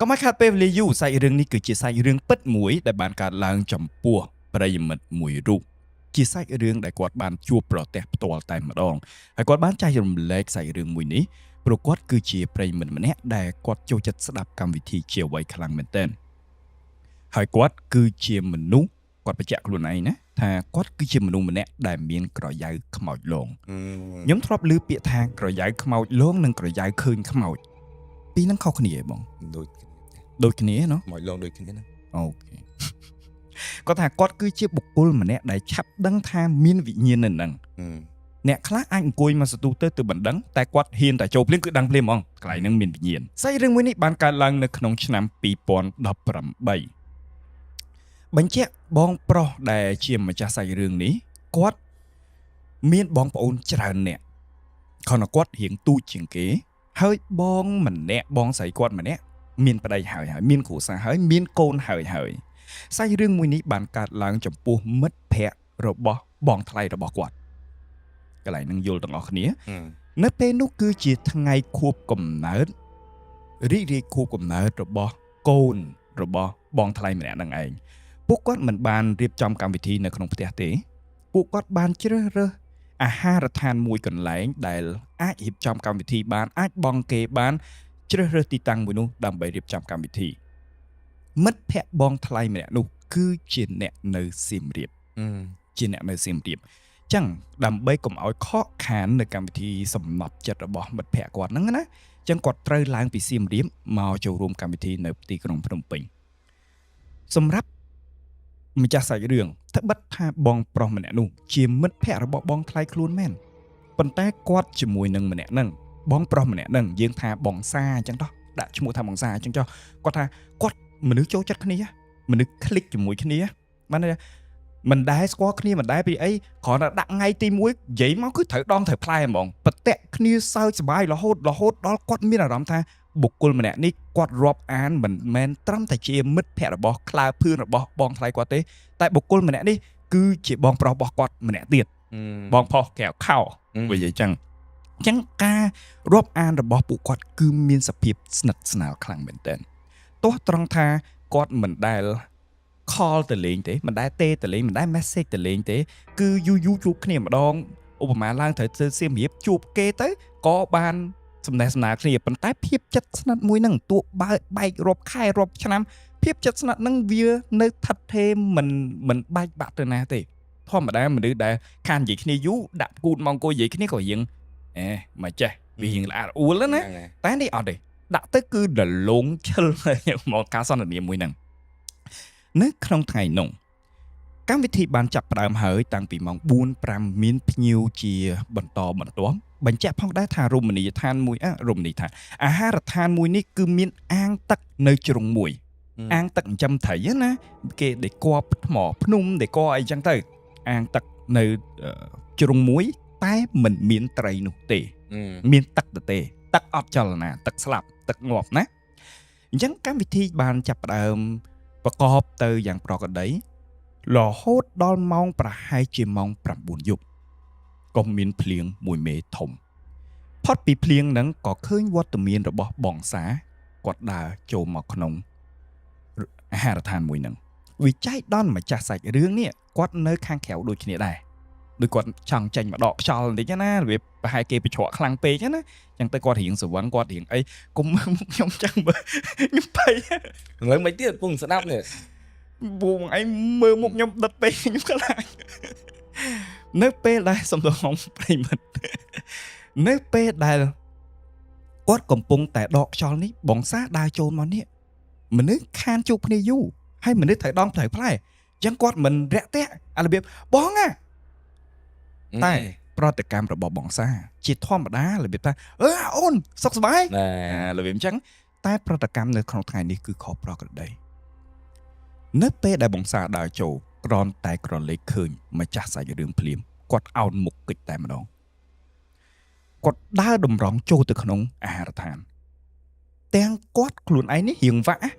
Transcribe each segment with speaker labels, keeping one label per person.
Speaker 1: កុំឲ្យខាតពេលវេលាយូរសាច់រឿងនេះគឺជាសាច់រឿងពិតមួយដែលបានកើតឡើងចំពោះប្រិយមិត្តមួយរូបជាសាច់រឿងដែលគាត់បានជួបប្រទះផ្ទាល់តែម្ដងហើយគាត់បានចែករំលែកសាច់រឿងមួយនេះព្រោះគាត់គឺជាប្រិយមិត្តម្នាក់ដែលគាត់ចូលចិត្តស្ដាប់កម្មវិធីជាអ្វីខ្លាំងមែនទែនហើយគាត់គឺជាមនុស្សគាត់បញ្ជាក់ខ្លួនឯងណាថាគាត់គឺជាមនុស្សម្នាក់ដែលមានក្រយៅខ្មោចលង ខ្ញុំធ្លាប់ឮពាក្យថាក្រយៅខ្មោចលងនិងក្រយៅឃើញខ្មោចពីរហ្នឹងខុសគ្នាឯងបង
Speaker 2: ដូចគ្នា
Speaker 1: ដូចគ្នាណោះ
Speaker 2: ខ្មោចលងដូចគ្នាណា
Speaker 1: Okay គាត់ថាគាត់គឺជាបុគ្គលម្នាក់ដែលឆាប់ដឹងថាមានវិញ្ញាណនៅនឹងអ្នកខ្លះអាចអង្គុយមកសន្ទុះទៅទៅមិនដឹងតែគាត់ហ៊ានតែចូលភ្លាមគឺដឹងភ្លាមហ្មងកន្លែងហ្នឹងមានវិញ្ញាណសាច់រឿងមួយនេះបានកើតឡើងនៅក្នុងឆ្នាំ2018បញ្ជាក់បងប្រុសដែលជាម្ចាស់សាច់រឿងនេះគាត់មានបងប្អូនច្រើនអ្នកគ្រាន់តែគាត់រៀងទូចជាងគេ ហើយបងម្នាក់បងស្រីគាត់ម្នាក់មានប្តីហើយហើយមានគ្រួសារហើយមានកូនហើយហើយសាច់រឿងមួយនេះបានកើតឡើងចំពោះមិត្តភ័ក្តិរបស់បងថ្លៃរបស់គាត់កន្លែងហ្នឹងយល់ទាំងអស់គ្នា នៅពេលនោះគឺជាថ្ងៃខួបកំណើតរីករាយខួបកំណើតរបស់កូនរបស់បងថ្លៃម្នាក់ហ្នឹងឯងពួកគាត់មិនបានរៀបចំកម្មវិធីនៅក្នុងផ្ទះទេ ពួកគាត់បានជ្រើសរើសអាហារដ្ឋានមួយកន្លែងដែលអាចរៀបចំកម្មវិធីបានអាចបង់គេបានជ្រើសរើសទីតាំងមួយនោះដើម្បីរៀបចំកម្មវិធីមិត្តភ័ក្តិបងថ្លៃម្នាក់នោះគឺជាអ្នកនៅសៀមរាប ជាអ្នកនៅសៀមរាបអញ្ចឹងដើម្បីកុំឲ្យខកខាននៅកម្មវិធីសំណប់ចិត្តរបស់មិត្តភ័ក្តិគាត់ហ្នឹងណាអញ្ចឹងគាត់ត្រូវឡើងពីសៀមរាបមកចូលរួមកម្មវិធីនៅទីក្រុងភ្នំពេញសម្រាប់ម្ចាស់សាច់រឿងត្បិតថាបងប្រុសម្នាក់នោះជាមិត្តភ័ក្តិរបស់បងថ្លៃខ្លួនមែនប៉ុន្តែគាត់ជាមួយនឹងម្នាក់ហ្នឹងបងប្រុសម្នាក់ហ្នឹងយើងថាបងសាអញ្ចឹងតោះដាក់ឈ្មោះថាបងសាអញ្ចឹងចុះគាត់ថាគាត់មនុស្សចូលចិត្តគ្នាមនុស្ស click ជាមួយគ្នាបានន័យថាមិនដែលស្គាល់គ្នាមិនដែលពីអីគ្រាន់តែដាក់ថ្ងៃទី1និយាយមកគឺត្រូវដងត្រូវផ្លែហ្មងប្រតិគ្នាសើចសប្បាយរហូតរហូតដល់គាត់មានអារម្មណ៍ថាបុគ្គលម្នាក់នេះគាត់រាប់អានមិនមែនត្រឹមតែជាមិត្តភ័ក្តិរបស់ក្លាភឿនរបស់បងថ្លៃគាត់ទេតែបុគ្គលម្នាក់នេះគឺជាបងប្រុសរបស់គាត់ម្នាក់ទៀត បងផុសកែវខោ និយាយចឹងអញ្ចឹងការរាប់អានរបស់ពួកគាត់គឺមានសភាពស្និទ្ធស្នាលខ្លាំងមែនទែនទោះត្រង់ថាគាត់មិនដែល call ទៅលេងទេមិនដែលទេទៅលេងមិនដែល message ទៅលេងទេគឺយូរយូរជួបគ្នាម្ដងឧបមាឡើងត្រូវទៅសៀមរាបជួបគេទៅក៏បានសំណេះសំណាលគ្នាប៉ុន្តែភាពចិត្តស្និទ្ធមួយហ្នឹងទោះបើបែករាប់ខែរាប់ឆ្នាំភាពចិត្តស្និទ្ធហ្នឹងវានៅថិតថេរមិនមិនបែកបាក់ទៅណាទេធម្មតាមនុស្សដែលខាននិយាយគ្នាយូរដាក់គូតមកអង្គុយនិយាយគ្នាក៏រៀងអេមកចេះវារៀងល្អអួលណា
Speaker 2: ហ្នឹងហើយ
Speaker 1: តែនេះអត់ទេដាក់ទៅគឺដលងឈិល មកការសន្ទនាមួយហ្នឹងនៅក្នុងថ្ងៃនោះកម្មវិធីបានចាប់ផ្ដើមហើយតាំងពីម៉ោង4 5មានភ្ញៀវជាបន្តបន្ទាប់បញ្ជាក់ផងដែរថារមណីយដ្ឋានមួយអ่ะរមណីយដ្ឋានអាហារដ្ឋានមួយនេះគឺមានអាងទឹកនៅជ្រុងមួយ អាងទឹកចិញ្ចឹមត្រីហ្នឹងណាគេដេកថ្មភ្នំដេកអីចឹងទៅអាងទឹកនៅជ្រុងមួយ តែមិនមានត្រីនោះទេ មានទឹកទៅទេទឹកអត់ចលនាទឹកស្លាប់ទឹកងាប់ណាអញ្ចឹងកម្មវិធីបានចាប់ផ្ដើមប្រកបទៅយ៉ាងប្រក្រតីរហូតដល់ម៉ោងប្រហែលជាម៉ោង9យប់ក៏មានភ្លៀងមួយមេធំផុតពីភ្លៀងហ្នឹងក៏ឃើញវត្តមានរបស់បងសាគាត់ដើរចូលមកក្នុងអាហារដ្ឋានមួយហ្នឹងវិច័យដនម្ចាស់សាច់រឿងនេះគាត់នៅខាងក្រៅដូចគ្នាដែរដូចគាត់ចង់ចេញមកដកខ្យល់បន្តិចណារបៀបប្រហែលគេបញ្ច្រកខ្លាំងពេកណាចឹងទៅគាត់រៀងស្រវឹងគាត់រៀងអីកុំមើលមុខខ្ញុំចឹងមើលខ្ញុំភ័យ
Speaker 2: ឥឡូវមិនទៀតពងស្ដាប់នេះ
Speaker 1: បងឯងមើលមុខខ្ញុំដិតពេកខ្ញុំខ្លាចនៅពេលដែលសំដងប្រិមិត្តនៅពេលដែលគាត់កំពុងតែដកខ្យល់នេះបងសាដើរចូលមកនេះមនុស្សខានជួបគ្នាយូរហើយមនុស្សត្រូវដងត្រូវផ្លែអញ្ចឹងគាត់មិនរាក់ទាក់អារបៀបបងណា តែប្រតិកម្មរបស់បងសាជាធម្មតារបៀបថាអឺអូនសុខសប្បាយ
Speaker 2: ណែ
Speaker 1: អារបៀបអញ្ចឹងតែប្រតិកម្មនៅក្នុងថ្ងៃនេះគឺខុសប្រក្រតីនៅពេលដែលបងសាដើរចូលក្រនតែក្រឡេកឃើញម្ចាស់សាច់រឿងភ្លាមគាត់អោនមុខកិច្ចតែម្ដងគាត់ដើរតម្រង់ចូលទៅក្នុងអាហារដ្ឋានទាំងគាត់ខ្លួនឯងនេះរៀងវាក់ណា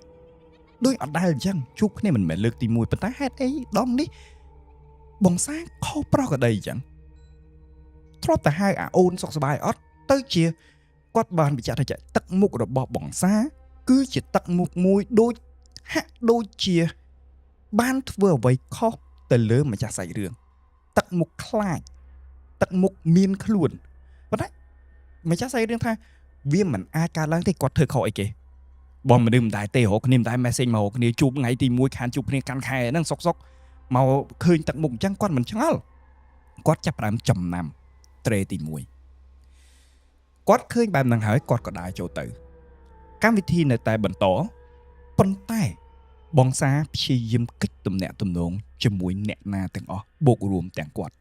Speaker 1: ដូចអត់ដែលអញ្ចឹងជួបគ្នាមិនមែនលើកទី1ប៉ុន្តែហេតុអីដងនេះបងសាខុសប្រក្រតីអញ្ចឹងធ្លាប់តែហៅអាអូនសុខសប្បាយអត់ទៅជា គាត់បានបញ្ជាក់ថាចាទឹកមុខរបស់បងសា គឺជាទឹកមុខមួយដូចហាក់ដូចជាបានធ្វើអ្វីខុសទៅលើម្ចាស់សាច់រឿងទឹកមុខខ្លាចទឹកមុខមានខ្លួនប៉ុន្តែម្ចាស់សាច់រឿងថាវាមិនអាចកើតឡើងទេគាត់ធ្វើខុសអីគេបងមនុស្សមិនដែរទេរកគ្នាមិនដែរ message មករកគ្នាជួបថ្ងៃទី1ខានជួបគ្នាកាន់ខែហ្នឹងសុកសុកមកឃើញទឹកមុខអញ្ចឹងគាត់មិនឆ្ងល់គាត់ចាប់ផ្ដើមចំណាំត្រេទី1គាត់ឃើញបែបហ្នឹងហើយគាត់ក៏ដើរចូលទៅកម្មវិធីនៅតែបន្តប៉ុន្តែបងសាព្យាយាមកិច្ចទំនាក់ទំនងជាមួយអ្នកណាទាំងអស់បូករួមទាំងគាត់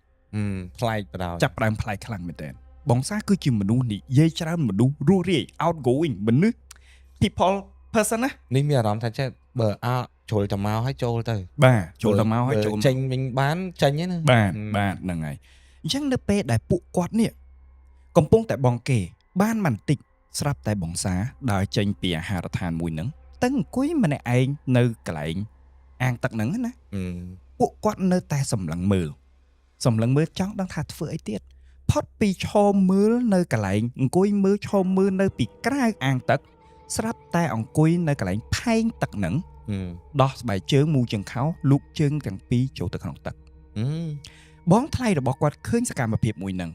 Speaker 2: ប្លែកបណ្ដោយ
Speaker 1: ចាប់ផ្ដើមប្លែកខ្លាំងមែនទែនបងសាគឺជាមនុស្សនិយាយច្រើនមនុស្សរស់រាយ outgoing មនុស្ស people person ណា
Speaker 2: នេះមានអារម្មណ៍ថាចេះបើអើជ្រុលតែមកឲ្យចូលទៅ
Speaker 1: បាទចូលទៅមកឲ្យចូល
Speaker 2: ចេញវិញបានចេញហ្នឹងណា
Speaker 1: បាទបាទហ្នឹងហើយអញ្ចឹងនៅពេលដែលពួកគាត់នេះកំពុងតែបងគេ បានបន្តិចស្រាប់តែបងសាដើរចេញពីអាហារដ្ឋានមួយហ្នឹងទៅអង្គុយម្នាក់ឯងនៅកន្លែងអាងទឹកហ្នឹងណា ពួកគាត់នៅតែសម្លឹងមើលសម្លឹងមើលចង់ដឹងថាធ្វើអីទៀតផុតពីឈរមើលនៅកន្លែងអង្គុយមើលឈរមើលនៅពីក្រៅអាងទឹកស្រាប់តែអង្គុយនៅកន្លែងផែងទឹកហ្នឹង ដោះស្បែកជើងមូជើងខោលូកជើងទាំងពីរចូលទៅក្នុងទឹក បងថ្លៃរបស់គាត់ឃើញសកម្មភាពមួយហ្នឹង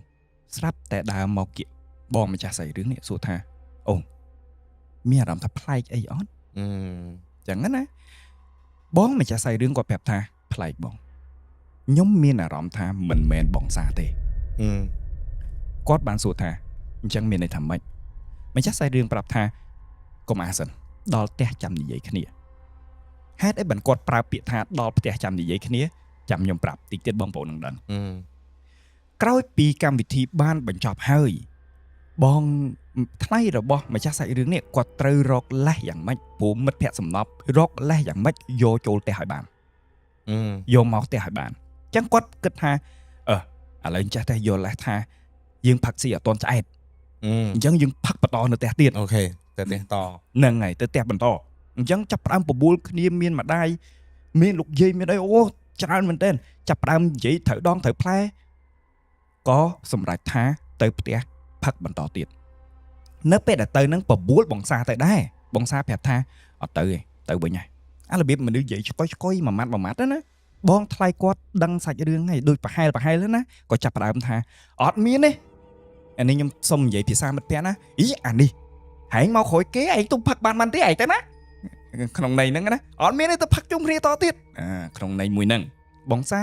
Speaker 1: ស្រាប់តែដើរមកគៀកបងម្ចាស់សាច់រឿងនេះសួរថាអូនមានអារម្មណ៍ថាប្លែកអីអត់ ចឹងណាបងម្ចាស់សាច់រឿងគាត់ប្រាប់ថាប្លែកបងខ្ញុំមានអារម្មណ៍ថាមិនមែនបងសាទេ គាត់បានសួរថាអញ្ចឹងមានន័យថាម៉េចម្ចាស់សាច់រឿងប្រាប់ថាកុំអាសិនដល់ផ្ទះចាំនិយាយគ្នាហេតុអីបានគាត់ប្រើពាក្យថាដល់ផ្ទះចាំនិយាយគ្នាចាំខ្ញុំប្រាប់តិចទៀតបងប្អូននឹងដឹង ក្រោយពីកម្មវិធីបានបញ្ចប់ហើយបងថ្លៃរបស់ម្ចាស់សាច់រឿងនេះគាត់ត្រូវរកលេសយ៉ាងម៉េចព្រោះមិត្តភ័ក្តិសំណប់រកលេសយ៉ាងម៉េចយកចូលផ្ទះឲ្យបាន យកមកផ្ទះឲ្យបានអញ្ចឹងគាត់គិតថាអឺឥឡូវចាស់តែយកលេសថាយើងផឹកស៊ីអត់ទាន់ឆ្អែតអញ្ចឹងយើងផឹកបន្តនៅផ្ទះទៀត
Speaker 2: OK ទៅផ្ទះត
Speaker 1: ហ្នឹងហើយទៅផ្ទះបន្តអញ្ចឹងចាប់ផ្ដើមបបួលគ្នាមានម្ដាយមានលោកយាយមានអីអូច្រើនមែនទែនចាប់ផ្ដើមនិយាយត្រូវដងត្រូវផ្លែក៏សម្រេចថាទៅផ្ទះផឹកបន្តទៀតនៅពេលដែលទៅហ្នឹងបបួលបងសាទៅដែរបងសាប្រាប់ថាអត់ទៅទេទៅវិញហើយអារបៀបមនុស្សនិយាយឆ្កុយឆ្កុយមួយម៉ាត់មួយម៉ាត់ហ្នឹងណាបងថ្លៃគាត់ដឹងសាច់រឿងហើយដូចប្រហែលប្រហែលហ្នឹងណាក៏ចាប់ផ្ដើមថាអត់មានទេអានេះខ្ញុំសុំនិយាយភាសាមិត្តភក្តិណាអីអានេះ ហែងមកក្រោយគេឯងទុំផឹកបានបានទេឯងទៅណាក្នុងន័យហ្នឹងណាអត់មានទេទៅផឹកជុំគ្នាតទៀតអាក្នុងន័យមួយហ្នឹងបងសា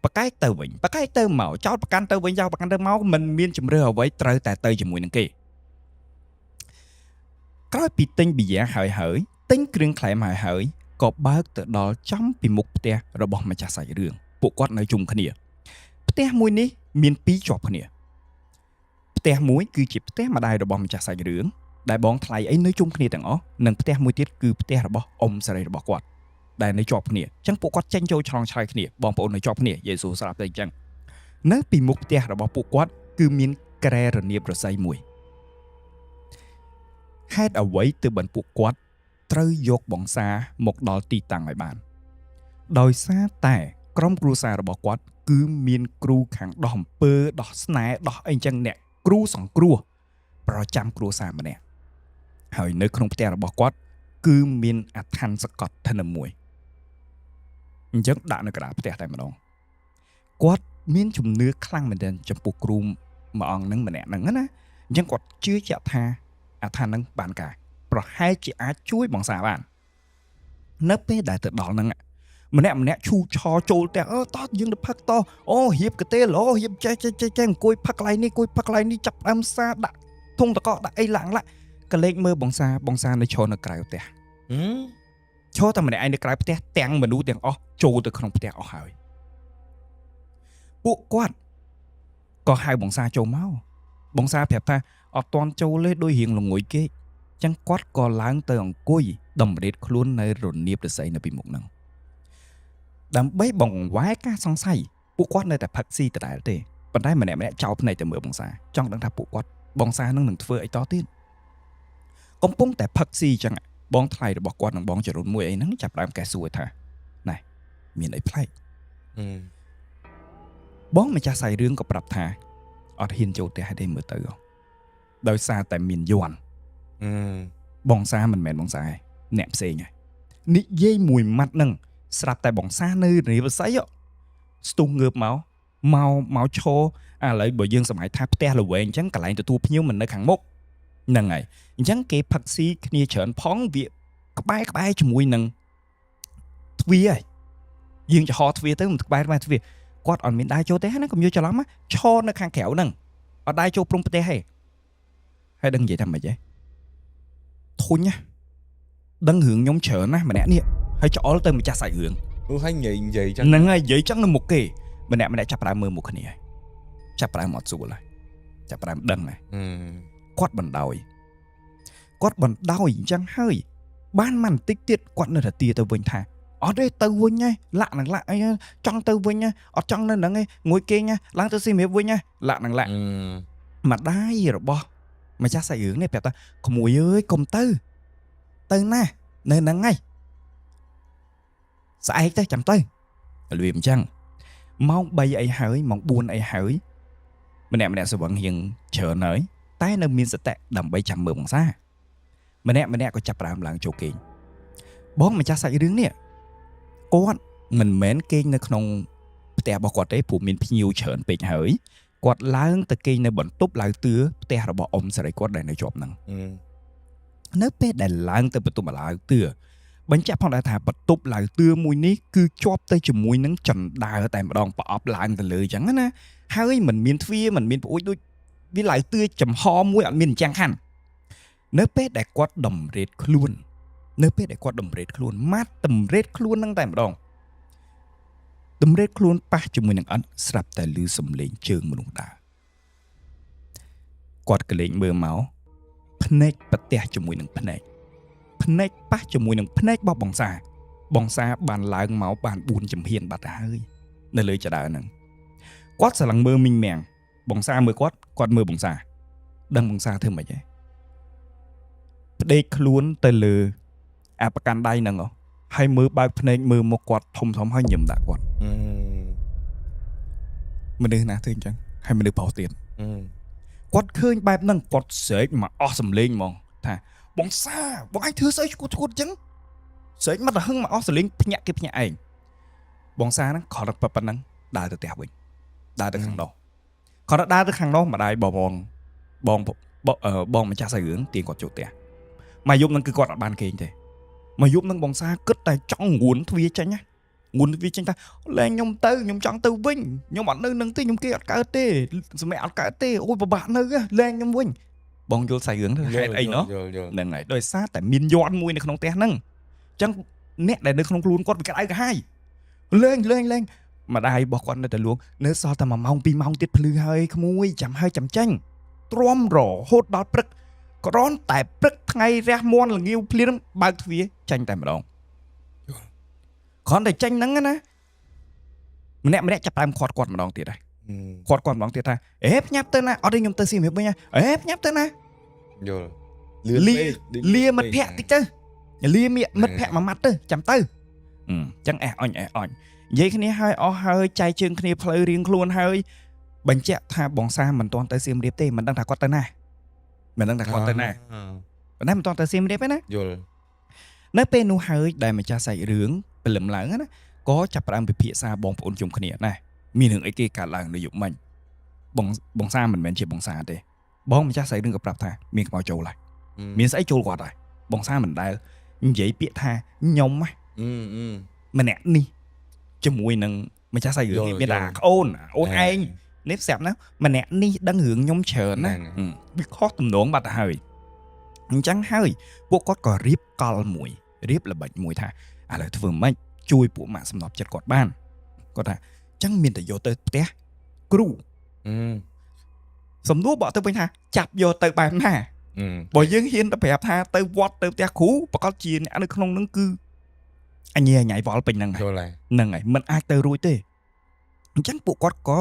Speaker 1: បកែកទៅវិញបកែកទៅមកចោតប្រកាន់ទៅវិញចោតប្រកាន់ទៅមកមិនមានជំរឿអ្វីត្រូវតែទៅជាមួយនឹងគេក្រោយពីទិញប៊ីយ៉ាហើយហើយទិញគ្រឿងក្លែមហើយហើយក៏បើកទៅដល់ចំពីមុខផ្ទះរបស់ម្ចាស់សាច់រឿងពួកគាត់នៅជុំគ្នាផ្ទះមួយនេះមានពីរជាប់គ្នាផ្ទះមួយគឺជាផ្ទះម្ដាយរបស់ម្ចាស់សាច់រឿង ដែលបងថ្លៃអីនៅជុំគ្នាទាំងអស់និងផ្ទះមួយទៀតគឺផ្ទះរបស់អ៊ំសេរីរបស់គាត់ដែលនៅជាប់គ្នាអញ្ចឹងពួកគាត់ចេញចូលឆ្លងឆ្លើយគ្នាបងប្អូននៅជាប់គ្នាយេស៊ូស្រាប់តែអញ្ចឹងនៅពីមុខផ្ទះរបស់ពួកគាត់គឺមានក្រែរនាបរស័យមួយហេតុអ្វីទើបបានពួកគាត់ត្រូវយកបងសាមកដល់ទីតាំងឲ្យបានដោយសារតែក្រុមគ្រួសាររបស់គាត់គឺមានគ្រូខាងដោះអំពើដោះស្នេហ៍ដោះអីអញ្ចឹងអ្នកគ្រូសង្គ្រោះប្រចាំគ្រួសារម្នាក់ ហើយនៅក្នុងផ្ទះរបស់គាត់គឺមានអឋានសកត់ធនមួយអញ្ចឹងដាក់នៅកណ្ដាលផ្ទះតែម្ដងគាត់មានជំនឿខ្លាំងមែនទែនចំពោះគ្រូមួយអង្គហ្នឹងម្នាក់ហ្នឹងណាអញ្ចឹងគាត់ជឿជាក់ថាអឋានហ្នឹងបានការប្រហែលជាអាចជួយបងសាបាននៅពេលដែលទៅដល់ហ្នឹងម្នាក់ម្នាក់ឈូឆរចូលផ្ទះអឺតោះយើងទៅផឹកតោះអូរៀបកាទេលអូរៀបចេះចេះចេះចេះអង្គុយផឹកកន្លែងនេះអង្គុយផឹកកន្លែងនេះចាប់ផ្ដើមសាដាក់ធុងតកកដាក់អីឡើងឡាក់ ក៏លេចមើលបងសាបងសានៅឈរនៅក្រៅផ្ទះ ឈរតែម្នាក់ឯងនៅក្រៅផ្ទះទាំងមនុស្សទាំងអស់ចូលទៅក្នុងផ្ទះអស់ហើយពួកគាត់ក៏ហៅបងសាចូលមកបងសាប្រាប់ថាអត់ទាន់ចូលទេដូចរៀងល្ងុយគេអញ្ចឹងគាត់ក៏ឡើងទៅអង្គុយតម្រៀតខ្លួននៅរនាបឫស្សីនៅពីមុខហ្នឹងដើម្បីបង្វែរការសង្ស័យពួកគាត់នៅតែផឹកស៊ីដដែលទេប៉ុន្តែម្នាក់ម្នាក់ចោលភ្នែកទៅមើលបងសាចង់ដឹងថាពួកគាត់បងសានឹងនឹងធ្វើអីតទៀតកំពុងតែផឹកស៊ីអញ្ចឹង បងថ្លៃរបស់គាត់និងបងចរុនមួយអីហ្នឹងចាប់ផ្ដើមកែសួរថាណែមានអីប្លែក បងម្ចាស់សាយរឿងក៏ប្រាប់ថាអត់ហ៊ានចូលផ្ទះទេមើលទៅដោយសារតែមានយ័ន្ត បងសាមិនមែនបងសាឯងអ្នកផ្សេងឯងនិយាយមួយម៉ាត់ហ្នឹងស្រាប់តែបងសានៅរាបស័យស្ទុះងើបមកមកមកឈរឥឡូវបើយើងសម័យថាផ្ទះល្វែងអញ្ចឹងកន្លែងទទួលភ្ញៀវមិននៅខាងមុខហ្នឹងហើយអញ្ចឹងគេផឹកស៊ីគ្នាច្រើនផងវាក្បែរក្បែរជាមួយនឹងទ្វារហើយយើងចំហទ្វារទៅមិនក្បែរក្បែរទ្វារគាត់អត់មានដើរចូលទេណាកុំយល់ច្រឡំណាឈរនៅខាងក្រៅហ្នឹងអត់ដើរចូលព្រំផ្ទះទេហើយដឹងនិយាយថាម៉េចហ៎ធុញណាដឹងរឿងខ្ញុំច្រើនណាស់ម្នាក់នេះហើយច្អល់ទៅម្ចាស់សាច់រឿង
Speaker 2: អូហើយនិយាយនិយាយចឹង
Speaker 1: ហ្នឹងហើយនិយាយចឹងនៅមុខគេម្នាក់ម្នាក់ចាប់ផ្ដើមមើលមុខគ្នាហើយចាប់ផ្ដើមអត់ស្រួលហើយចាប់ផ្ដើមដឹងហើយ គាត់បណ្ដោយគាត់បណ្ដោយអញ្ចឹងហើយបានមកបន្តិចទៀតគាត់នៅតែទាទៅវិញថាអត់ទេទៅវិញហ៎លាក់នឹងលាក់អីចង់ទៅវិញហ៎អត់ចង់នៅហ្នឹងឯងងួយគេងហ៎ឡើងទៅសៀមរាបវិញហ៎លាក់នឹងលាក់ ម្ដាយរបស់ម្ចាស់សាច់រឿងនេះប្រាប់ថាក្មួយអើយកុំទៅទៅណានៅហ្នឹងហើយស្អែកទៅចាំទៅរបៀបអញ្ចឹងម៉ោង3អីហើយម៉ោង4អីហើយម្នាក់ម្នាក់ស្វឹងរៀងច្រើនហើយតែនៅមានសតិដើម្បីចាំមើលបងសាម្នាក់ម្នាក់ក៏ចាប់ផ្ដើមឡើងចូលគេងបងម្ចាស់សាច់រឿងនេះគាត់មិនមែនគេងនៅក្នុងផ្ទះរបស់គាត់ទេព្រោះមានភ្ញៀវច្រើនពេកហើយ គាត់ឡើងទៅគេងនៅបន្ទប់ឡៅទឿផ្ទះរបស់អ៊ំសេរីគាត់ដែលនៅជាប់ហ្នឹង នៅពេលដែលឡើងទៅបន្ទប់ឡៅទឿបញ្ជាក់ផងដែរថាបន្ទប់ឡៅទឿមួយនេះគឺជាប់ទៅជាមួយនឹងចណ្ដើរតែម្ដងប្រអប់ឡើងទៅលើអញ្ចឹងណាហើយមិនមានទ្វារមិនមានប្អួយដូចវាឡៅទឿចំហមួយអត់មានអញ្ចឹងខាន់នៅពេលដែលគាត់តម្រេតខ្លួននៅពេលដែលគាត់តម្រេតខ្លួនម៉ាត់តម្រេតខ្លួនហ្នឹងតែម្ដងតម្រេតខ្លួនប៉ះជាមួយនឹងអិតស្រាប់តែឮសំឡេងជើងមនុស្សដើរគាត់ក៏លេងមើលមកភ្នែកប្រទះជាមួយនឹងភ្នែកភ្នែកប៉ះជាមួយនឹងភ្នែករបស់បងសាបងសាបានឡើងមកបាន4ជំហានបាត់ទៅហើយនៅលើចដើហ្នឹងគាត់ស្រឡឹងមើលមីងមាំងបងសាមើលគាត់គាត់មើលបងសាដឹងបងសាធ្វើម៉េចហ៎ផ្ដេកខ្លួនទៅលើអាប្រកាន់ដៃហ្នឹងហ៎ហើយមើលបើកភ្នែកមើលមុខគាត់ធំធំហើយញឹមដាក់គាត់ មនុស្សណាធ្វើអញ្ចឹងហើយមនុស្សប្រុសទៀត គាត់ឃើញបែបហ្នឹងគាត់ស្រែកមកអស់សំលេងហ្មងថាបងសាបងឯងធ្វើស្អីឈួតឈួតអញ្ចឹងស្រែកមកទៅហឹងមកអស់សំលេងភ្ញាក់គេភ្ញាក់ឯងបងសាហ្នឹងគ្រាន់តែប៉ុណ្ណឹងដើរទៅផ្ទះវិញដើរទៅខាងនោះគ្រាន់តែដើរទៅខាងនោះម្ដាយបងបងបងបងម្ចាស់សាច់រឿងទាញគាត់ចូលផ្ទះមកយប់ហ្នឹងគឺគាត់អត់បានគេងទេមកយប់ហ្នឹងបងសាគិតតែចង់ងួនទ្វារចេញណាងួនទ្វារចេញថាលែងខ្ញុំទៅខ្ញុំចង់ទៅវិញខ្ញុំអត់នៅនឹងទេខ្ញុំគេអត់កើតទេសម្រាប់អត់កើតទេអូយពិបាកនៅលែងខ្ញុំវិញបងយល់សាច់រឿងទៅហេតុអីណោះ
Speaker 2: យល់យល់
Speaker 1: ហ្នឹងហើយដោយសារតែមានយ័ន្តមួយនៅក្នុងផ្ទះហ្នឹងអញ្ចឹងអ្នកដែលនៅក្នុងខ្លួនគាត់វាក្តៅក្រហាយលែងលែងលែងម្ដាយរបស់គាត់នៅតែលួងនៅសល់តែ1ម៉ោង2ម៉ោងទៀតភ្លឺហើយក្មួយចាំហើយចាំចេញទ្រាំរហូតដល់ព្រឹកគ្រាន់តែព្រឹកថ្ងៃរះមន់ល្ងាវភ្លៀងបើកទ្វារចេញតែម្ដងគ្រាន់តែចេញហ្នឹងណាម្នាក់ម្នាក់ចាប់ផ្ដើមខាត់គាត់ម្ដងទៀតហើយ គាត់គាត់ម្ដងទៀតថាអេផ្ញាប់ទៅណាអត់ទេខ្ញុំទៅសៀមរាបវិញណាអេផ្ញាប់ទៅណា
Speaker 2: យល់
Speaker 1: លាលាមិត្តភក្តិតិចទៅលាមិត្តភក្តិមួយម៉ាត់ទៅចាំទៅអញ្ចឹងអេះអញអេះអញនិយាយគ្នាហើយអស់ហើយចែកជើងគ្នាផ្លូវរៀងខ្លួនហើយបញ្ជាក់ថាបងសាមិនទាន់ទៅសៀមរាបទេមិនដឹងថាគាត់ទៅណាមិនដឹងថាគាត់ទៅណាប៉ុន្តែមិនទាន់ទៅសៀមរាបទេណា
Speaker 2: យល់
Speaker 1: នៅពេលនោះហើយដែលម្ចាស់សាច់រឿងព្រលឹមឡើងណាក៏ចាប់ផ្ដើមពិភាក្សាបងប្អូនជុំគ្នាណាមានរឿងអីគេកើតឡើងនៅយប់មិញបងបងសាមិនមែនជាបងសាទេបងម្ចាស់សាច់រឿងក៏ប្រាប់ថាមានខ្មោចចូលហើយមានស្អីចូលគាត់ហើយបងសាមិនដែលនិយាយពាក្យថាខ្ញុំណា
Speaker 2: អឺអឺ
Speaker 1: ម្នាក់នេះជាមួយនឹងម្ចាស់សាច់រឿងនេះមានតែអាក្អូនអូនឯងនេះស្រាប់ណាម្នាក់នេះដឹងរឿងខ្ញុំច្រើនណាវាខុសទំនងបាត់ទៅហើយអញ្ចឹងហើយពួកគាត់ក៏រៀបកលមួយរៀបល្បិចមួយថាឥឡូវធ្វើម៉េចជួយពួកម៉ាក់សំណប់ចិត្តគាត់បានគាត់ថាអញ្ចឹងមានតែយកទៅផ្ទះគ្រូ
Speaker 2: អឺ
Speaker 1: សំណួរបកទៅវិញថាចាប់យកទៅបែបណា
Speaker 2: អឺ
Speaker 1: បើយើងហ៊ានទៅប្រាប់ថាទៅវត្តទៅផ្ទះគ្រូប្រកាសជាអ្នកនៅក្នុងហ្នឹងគឺអញញ៉ៃវល់ពេញហ្នឹងហើយ
Speaker 2: យល់ហើយ
Speaker 1: ហ្នឹងហើយมันអាចទៅរួចទេអញ្ចឹងពួកគាត់ក៏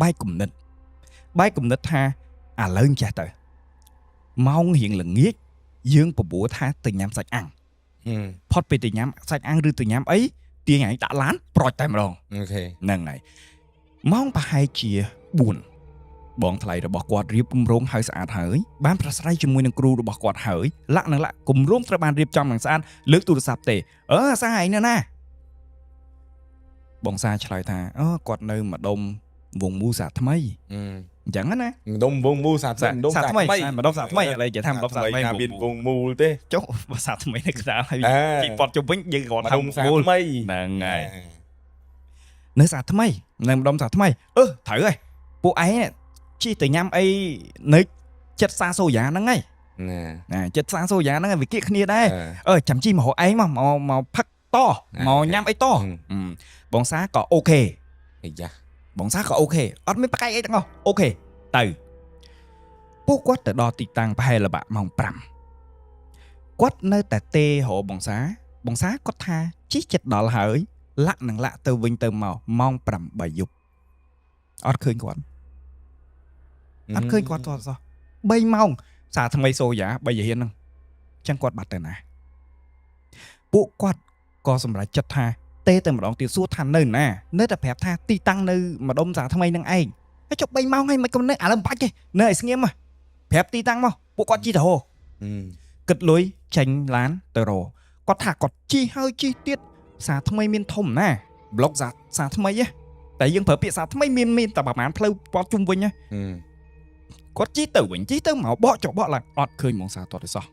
Speaker 1: បែកគំនិតបែកគំនិតថាឥឡូវអញ្ចេះទៅម៉ោងរៀងល្ងាចយើងបបួលថាទៅញ៉ាំសាច់អាំង
Speaker 2: អឺ
Speaker 1: ផុតពេលទៅញ៉ាំសាច់អាំងឬទៅញ៉ាំអីទាញឯងដាក់ឡានប្រូចតែម្ដង
Speaker 2: OK
Speaker 1: ហ្នឹងហើយម៉ោងប្រហែលជា4 បងថ្លៃរបស់គាត់រៀបគម្រោងហើយស្អាតហើយបានប្រស្រ័យជាមួយនឹងគ្រូរបស់គាត់ហើយលាក់និងលាក់គម្រោងត្រូវបានរៀបចំនិងស្អាតលើកទូរស័ព្ទទេអឺអាសាឯងនៅណាបងសាឆ្លើយថាអឺគាត់នៅម្ដុំវងមូសាថ្មីអញ្ចឹងណា
Speaker 2: ម្ដុំវងមូលសាថ្មីម្ដុំ
Speaker 1: សាថ្មីម្ដុំសាថ្មីឥឡូវនិយាយថាម្ដុំសាថ្មី
Speaker 2: ណាមានវងមូលទេ
Speaker 1: ចុះសាថ្មីនៅកណ្ដាលហើយជីពត់ជុំវិញយើងគាត់
Speaker 2: ថាសាថ្មី
Speaker 1: ហ្នឹងហើយនៅសាថ្មីនៅម្ដុំសាថ្មីអឺត្រូវហើយពួកឯងជិះទៅញ៉ាំអីនៅចិត្តសាសូយ៉ាហ្នឹងហើយណាចិត្តសាសូយ៉ាហ្នឹងវាគៀកគ្នាដែរអឺចាំជិះមករកឯងមកមកផឹកតមកញ៉ាំអីតបងសាក៏ OK
Speaker 2: អាយ៉ា
Speaker 1: បងសាក៏ OK អត់មានប្រកែកអីទាំងអស់ OK ទៅពួកគាត់ទៅដល់ទីតាំងប្រហែលល្បាក់ម៉ោង5គាត់នៅតែទេរកបងសាបងសាគាត់ថាជិះចិត្តដល់ហើយលាក់នឹងលាក់ទៅវិញទៅមកម៉ោង8យប់អត់ឃើញគាត់អត់ឃើញគាត់សោះ3ម៉ោងសាថ្មីសូយ៉ា3យាហានហ្នឹងចឹងគាត់បាត់ទៅណាពួកគាត់ក៏សម្រេចចិត្តថាទេតែម្ដងទៀតសួរថានៅណានៅតែប្រាប់ថាទីតាំងនៅម្ដុំសាថ្មីនឹងឯងហើយចុះ3ម៉ោងហើយមិនក៏នៅឥឡូវមិនបាច់ទេនៅឲ្យស្ងៀមមកប្រាប់ទីតាំងមកពួកគាត់ជិះទៅហោគិតលុយចេញឡានទៅរគាត់ថាគាត់ជិះហើយជិះទៀតសាថ្មីមានធំណាប្លុកសាថ្មីហ៎តែយើងប្រើពាក្យសាថ្មីមានតែប្រហែលផ្លូវព័ទ្ធជុំវិញណាគាត់ជិះទៅវិញជិះទៅមកបកចុះបកឡើងអត់ឃើញហ្មងសាតតទេសោះ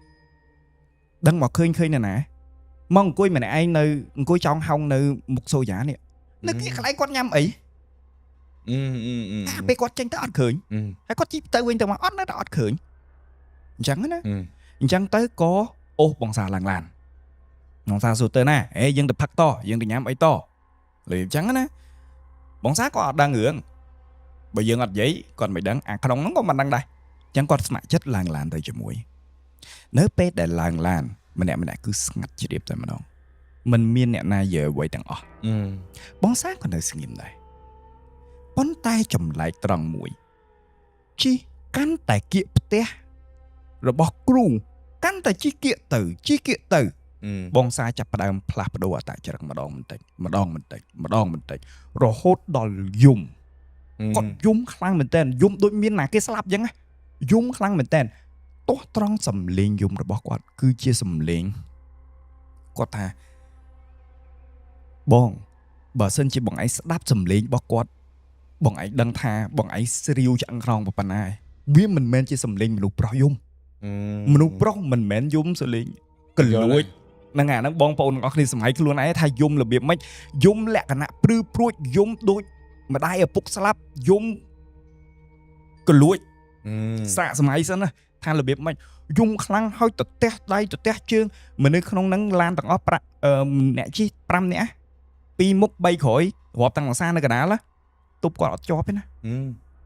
Speaker 1: ដឹងមកឃើញឃើញនៅណាមកអង្គុយម្នាក់ឯងនៅអង្គុយចောင်းហោងនៅមុខសូយ៉ានេះនៅគេកន្លែងគាត់ញ៉ាំអីពេលគាត់ចេញទៅអត់ឃើញហើយគាត់ជិះទៅវិញទៅមកអត់នៅតែអត់ឃើញអញ្ចឹងណាអញ្ចឹងទៅក៏អូសបងសាឡើងឡានបងសាសួរទៅណាហេយើងទៅផឹកតយើងទៅញ៉ាំអីតលើអញ្ចឹងណាបងសាក៏អត់ដឹងរឿងបើយើងអត់និយាយគាត់មិនដឹងអាក្នុងហ្នឹងក៏មិនដឹងដែរអញ្ចឹងគាត់ស្ម័គ្រចិត្តឡើងឡានទៅជាមួយនៅពេលដែលឡើងឡានម្នាក់ម្នាក់គឺស្ងាត់ជ្រាបតែម្ដងមិនមានអ្នកណាយល់អ្វីទាំងអស់បងសាក៏នៅស្ងៀមដែរប៉ុន្តែចម្លែកត្រង់មួយជិះកាន់តែគៀកផ្ទះរបស់គ្រូកាន់តែជិះគៀកទៅជិះគៀកទៅបងសាចាប់ផ្ដើមផ្លាស់ប្ដូរអត្តចរិតម្ដងបន្តិចម្ដងបន្តិចម្ដងបន្តិចរហូតដល់យំគាត់យំខ្លាំងមែនតើយំដូចមានណាគេស្លាប់អញ្ចឹងណាយំខ្លាំងមែនតើទោះត្រង់សំលេងយំរបស់គាត់គឺជាសំលេងគាត់ថាបងបើសិនជាបងឯងស្ដាប់សំលេងរបស់គាត់បងឯងដឹងថាបងឯងស្រាវឆ្អឹងខ្នងប៉ុណ្ណាឯងវាមិនមែនជាសំលេងមនុស្សប្រុសយំមនុស្សប្រុសមិនមែនយំសំលេងកលួចហ្នឹងអាហ្នឹងបងប្អូនទាំងអស់គ្នាសម័យខ្លួនឯងថាយំរបៀបម៉េចយំលក្ខណៈព្រឺព្រួចយំដូចម្ដាយឪពុកស្លាប់យំកលួចសាកសម័យសិនណាថារបៀបម៉េចយំខ្លាំងហើយទៅទះដៃទៅទះជើងមនុស្សក្នុងហ្នឹងឡានទាំងអស់ប្រាក់អ្នកជិះ5នាក់2មុខ3ក្រោយរាប់តាំងអសានៅកណ្ដាលទប់គាត់អត់ជាប់ទេណា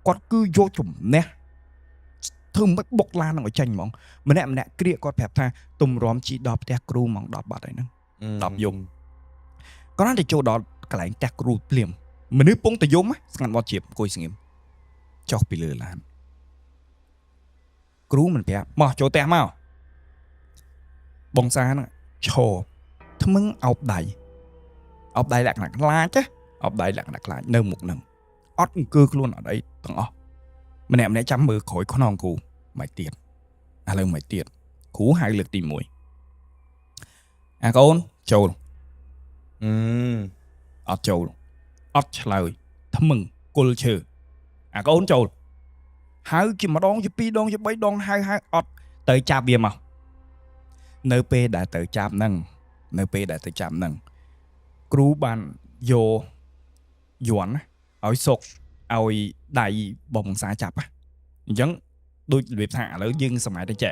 Speaker 1: គាត់គឺយកជំនះធ្វើមិនបុកឡាននឹងឲ្យចេញហ្មងម្នាក់ម្នាក់ក្រៀកគាត់ប្រាប់ថាទំរំជីដល់ផ្ទះគ្រូហ្មង10បាត់ហើយហ្នឹង10យំគាត់តែចូលដល់កន្លែងផ្ទះគ្រូភ្លាមមនុស្សពងតែយំស្ងាត់មាត់ជ្រាបអង្គុយស្ងៀមចុះពីលើឡានគ្រូមិនប្រាប់មកចូលផ្ទះមកបងសាហ្នឹងឈរថ្មឹងអោបដៃអោបដៃលក្ខណៈខ្លាចណាអោបដៃលក្ខណៈខ្លាចនៅមុខហ្នឹងអត់អង្គើខ្លួនអត់អីទាំងអស់ម្នាក់ម្នាក់ចាំមើលក្រោយខ្នងគ្រូមិនទៀតឥឡូវមិនទៀតគ្រូហៅលើកទី1អាកូនចូលអត់ចូលអត់ឆ្លើយថ្មឹងគល់ឈើអាកូនចូលហៅជាម្ដងជាពីរដងជា3ដងហៅហៅអត់ទៅចាប់វាមកនៅពេលដែលទៅចាប់ហ្នឹងនៅពេលដែលទៅចាប់ហ្នឹងគ្រូបានយកយ័ន្តឲ្យសុកឲ្យដៃបងសាចាប់អញ្ចឹងដូចរបៀបថាឥឡូវយើងសម័យទៅចេះ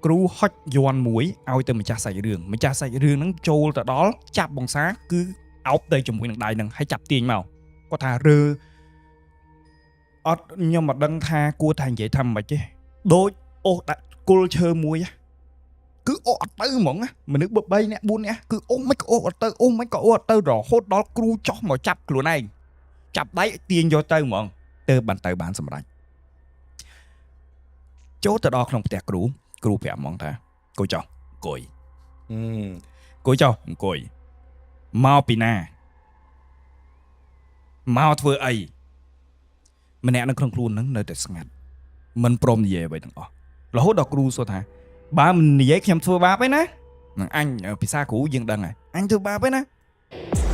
Speaker 1: គ្រូហុចយ័ន្តមួយឲ្យទៅម្ចាស់សាច់រឿងម្ចាស់សាច់រឿងហ្នឹងចូលទៅដល់ចាប់បងសាគឺអោបទៅជាមួយនឹងដៃហ្នឹងហើយចាប់ទាញមកគាត់ថារើអត់ខ្ញុំមិនដឹងថាគួរថានិយាយថាមិនទេដូចអូសដាក់គល់ឈើមួយគឺអូសអត់ទៅហ្មងមនុស្ស3នាក់4នាក់គឺអូសមិនក៏អូសអត់ទៅអូសមិនក៏អូសអត់ទៅរហូតដល់គ្រូចោះមកចាប់ខ្លួនឯងចាប់ដៃទាញយកទៅហ្មងទៅបានទៅបានសម្រេចចូលទៅដល់ក្នុងផ្ទះគ្រូគ្រូប្រាប់ហ្មងថាអង្គុយចុះអង្គុយអង្គុយចុះអង្គុយមកពីណាមកធ្វើអី ម្នាក់នៅក្នុងខ្លួនហ្នឹងនៅតែស្ងាត់មិនព្រមនិយាយអ្វីទាំងអស់រហូតដល់គ្រូសួរថាបើមិននិយាយខ្ញុំធ្វើបាបឯណានឹងអញភាសាគ្រូយើងដឹងហើយអញធ្វើបាបឯណា។